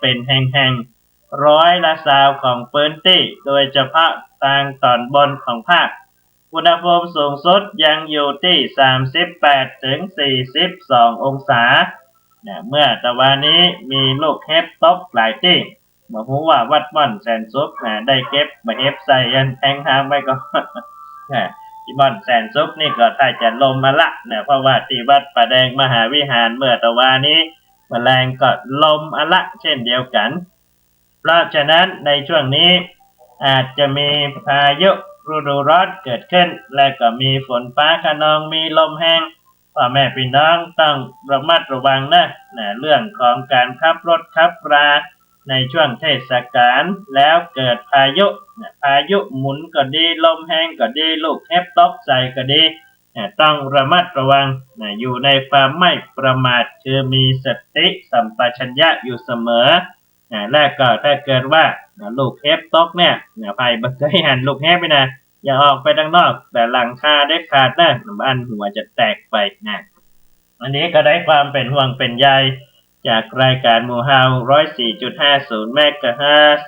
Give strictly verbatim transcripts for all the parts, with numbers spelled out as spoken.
เป๋นแห่งๆ ร้อยละซาวของพื้นตี้ โดยเฉพาะตางต๋อนบนของภาค อุณหภูมิสูงสุดยังอยู่ตี้ สามสิบแปด เถิง สี่สิบสอง องศา เนี่ย เมื่อตะวานี้มีลูกเห็บตกหลายตี้ บ่ฮู้ว่าวัดม่อนแสนสุข นะ ได้เก็บบ่าเห็บใส่อันแทงฮามไว้ก่อ นะ ตี้ม่อนแสนสุขนี่ก็ถ้าจะลมอะละ นะ เพราะว่าตี้วัดป่าแดงมหาวิหารเมื่อตะวานี้ บ่าแลงก็ลมอะละเช่นเดียวกั๋น เพราะฉะนั้นในช่วงนี้อาจจะมีพายุฤดูร้อนเกิดขึ้น และก็มีฝนฟ้าคะนอง มีลมแฮง พ่อแม่พี่น้องต้องระมัดระวังนะ นะ เรื่องของก๋านขับรถขับราในช่วงเทศกาล แล้วเกิดพายุ นะ พายุหมุนก็ดี ลมแฮงก็ดี ลูกเห็บตกใส่ก็ดี นะ ต้องระมัดระวัง นะ อยู่ในความไม่ประมาท คือมีสติสัมปชัญญะอยู่เสมอ นะ และก็ถ้าเกิดว่า นะ ลูกเห็บตกเนี่ย นะ ใผบ่เกยหันลูกเห็บนี่นะ อย่าออกไปตังนอก แต่หลังคาเด็ดขาดนะ อันหัวจะแตกไปนะ อันนี้ก็ได้ความเป๋นห่วงเป๋นใยจากรายก๋านหมู่เฮา ร้อยสี่จุดห้าศูนย์ เมกะเฮิรตซ์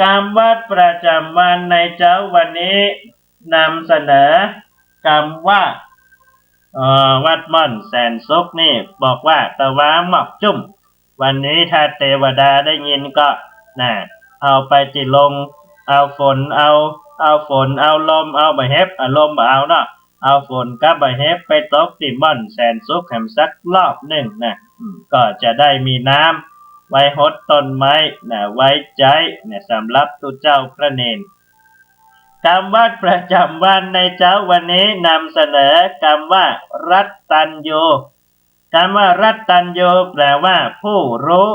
กำวัดประจ๋ำวันในเจ๊าวันนี้นำเสนอกำว่า เอ่อ วัดม่อนแสนสุขนี่บอกว่าตะวาหมอกจุ้ม วันนี้ถ้าเตวดาได้ยินก็ นะ เอาไปตี้โฮง เอาฝน เอา เอาฝน เอาลม เอาบ่าเห็บ เอาลมบ่เอาเนาะ เอาฝนกับบ่าเห็บไปตกตี้ม่อนแสนสุขแหมสักรอบนึ่งนะ อืม ก็จะได้มีน้ำไว้ฮดต้นไม้นะ ไว้ใจ๊นะ สำหรับตุ๊เจ้าพระเณร กำวัดประจ๋ำวันในเจ๊าวันนี้นำเสนอกำว่า รัตตัญญู กำว่า รัตตัญญู แปลว่า ผู้รู้